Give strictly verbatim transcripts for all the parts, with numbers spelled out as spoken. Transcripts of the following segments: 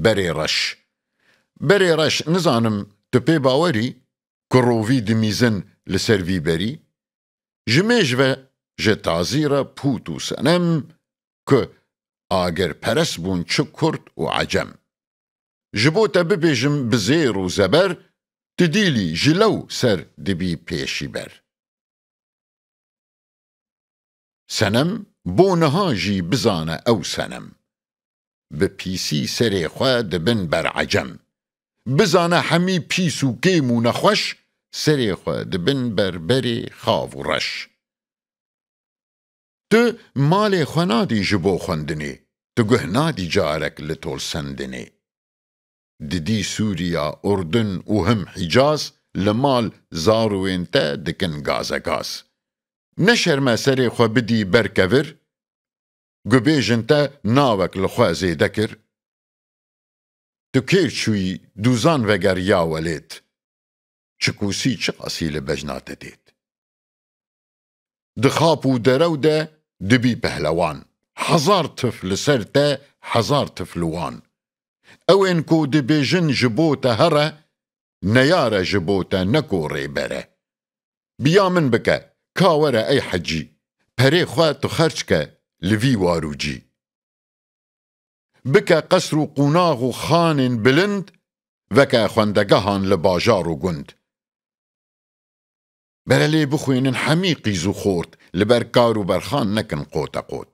berê reş. Berê reş, nizanim tu pê bawer î ku rovî dimîzin li ser vî berî? Ji mêj ve ji tazî re pût û senem ku agirperest bûn çi kurd û ecem. Ji bo te bibêjim bi zêr û zeber, tu dîlî ji lew ser dibî pêşî ber. Senem bo niha jî bizane ew senem. Bi pîsî serê xwe dibin ber ecem. Bizane hemî pîs û kêm û nexweş, serê xwe dibin ber berê xav û reş. Tu malê xwe nadî ji bo xwendinê, tu guh nadî carek li tolsendinê. Didî Sûriya, Urdun û him Hîcaz, li mal zarûên te dikin gazegaz. Ne şerm e serê xwe bidî ber kevir, gu bêjin te nawek li xwe zêde kir? Tu kêr çûyî dûzan veger ya welêt. Çi kûsî çiqasî li bejna te têt. Di xap û derew de dibî pehlewan. Hezar tif li ser te, hezar tif li wan. Ew ên ku dibêjin ji bo te here, neyare ji bo te neko rêbere. Biya min bike, ka were ey hecî, perê xwe tu xerc ke li vî war û cî. Bike qesr û qûnax û xanên bilind, veke xwendegehan li bajar û gund. Bere lê bixwînin hemî qîz û xort, li ber kar û berxan nekin qote qot.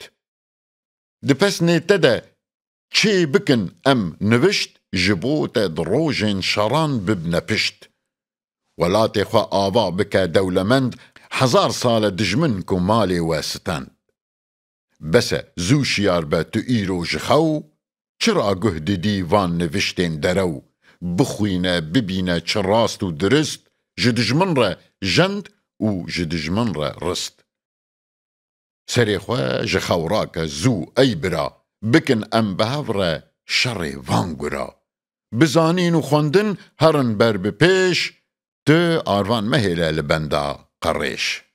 Di pesnê te de çê bikin em nivişt, ji bo te di rojên şeran bibne pişt. Welatê xwe ava bike dewlemend, hezar sal e dijmin ku malê we stend. Bes e, zû şiyar be tu îro ji xew, çira guh didî van niviştên derew, bixwîne, bibîne çi rast û dirist, ji dijmin re jend û ji dijmin re rist. Serê xwe ji xew rake zû, ey bira, bikin em bi hev re şerê van gura. Bi zanîn û xwendin herin ber bi pêş, tu arvan mehêle li benda qerêş.